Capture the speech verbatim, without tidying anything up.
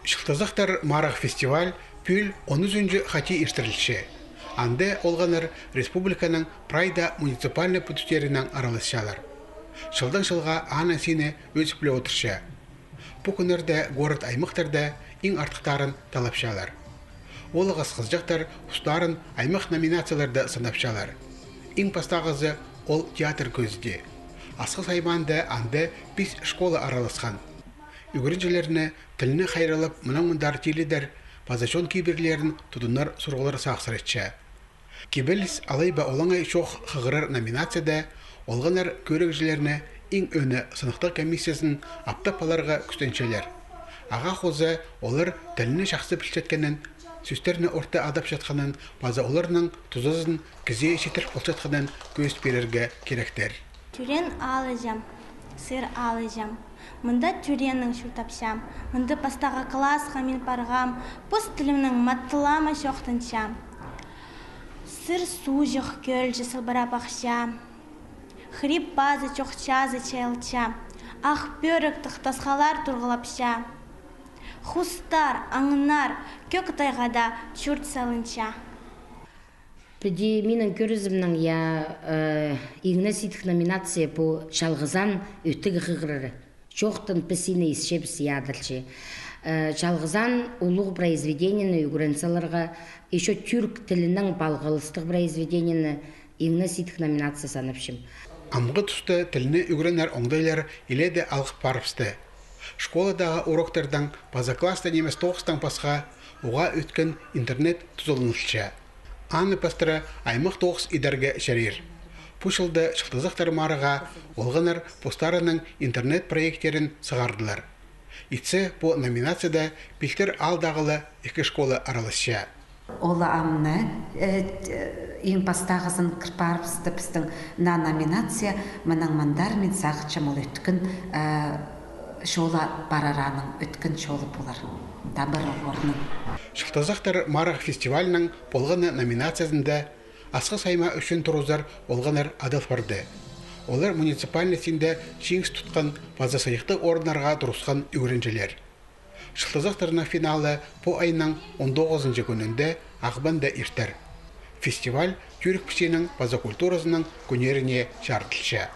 «Чылтызахтар» марығ фестиваль пӱӱл он ӱзінҷі хати иртірілче. Анда олғаннар республиканың прай даа муниципальнай пӱдістерінең араласчалар. Чылдаң чылға аның сині ӧзіп ле одырча. Пу кӱннерде город-аймахтарда иң артыхтарын таллапчалар. Ол ағас хызыҷахтар постарын аймах номинацияларда сынапчалар. Иң пастағызы ол театр кӧзіде. Асхыс аймаанда анда пис школа араласхан. Ӱгренҷілерні тілні хайраллап мынаң мындар тилідер паза чон кибірлерін тудынар сурығлар сағыссыратча. «Кибеліс алай ба олаңай чоох хығырар» номинацияда олғаннар кӧрігҷілерні иң ӧӧні сыныхтығ комиссиязын аптап аларға кӱстенчелер. Ағаа хоза олар тілні чахсы пілчеткенін, сӧстерні орта адапчатханын паза оларның тузазын кізее читіріп полчатханын кӧзіт пирерге киректер. Тӧреен аалҷам, сыр аалҷам. Мында тӧрееннең чуртапчам. Мында пастағы класха мин парғам. Пос тілімнең маттылама чоохтанчам. Сыр суғҷых кӧлҷе сылбырап ахча. Хриб пазы чох чазы чайылча. Ах пӧріктіг тасхалар турғылапча. Хустар, аңнар, кӧк тайғада чурт салынча. Піди минің кӧрізімнең, я, э, иң не сидік номинация пу «Чалғызан» ӧтіг хығырары. Чоохтан піс ине исчебіс, я, адалча. Э, «Чалғызан» улуғ произведениені ӱгрен саларға, ещё тӱрк тілінең палғалыстығ произведениені иң не сидік номинация санапчам. Амғы туста тілні ӱгренер оңдайлар илееде алғып парыбысты. Школадағы уроктардаң паза класста нимес тоғыстаң пасха уғаа ӧткін интернет тузаланылча. Аны пастыра аймах тоғыс идерге чарир. Пу чылда «Чылтызахтар» марығға олғаннар постарының интернет-проекттерін сығардылар. Итсе, пу номинацияда пилтір аалдағы ла ікі школа араласча. Ол амны, э, т-, иң пастағызын кір парыбысты пістің на номинация, мынаң мындар мин сағынчам ол ӧткін, э, чола парар, аның ӧткін чолы полар. Табырығ орнын. «Чылтызахтар» марығ фестивальның полғаны номинациязында Асхыс аймаа ӱчӱн турызар олғаннар адал парды. Олар муниципальный синде чиңіс тутхан паза сыйыхтығ орыннарға турысхан ӱгренҷілер. «Чылтызахтарның» финалы пу айның он тоғызынҷы кӱнінде, Ағбанда иртер. Фестиваль тӱрк пічиинің паза культуразының кӱннеріне чарыдылча.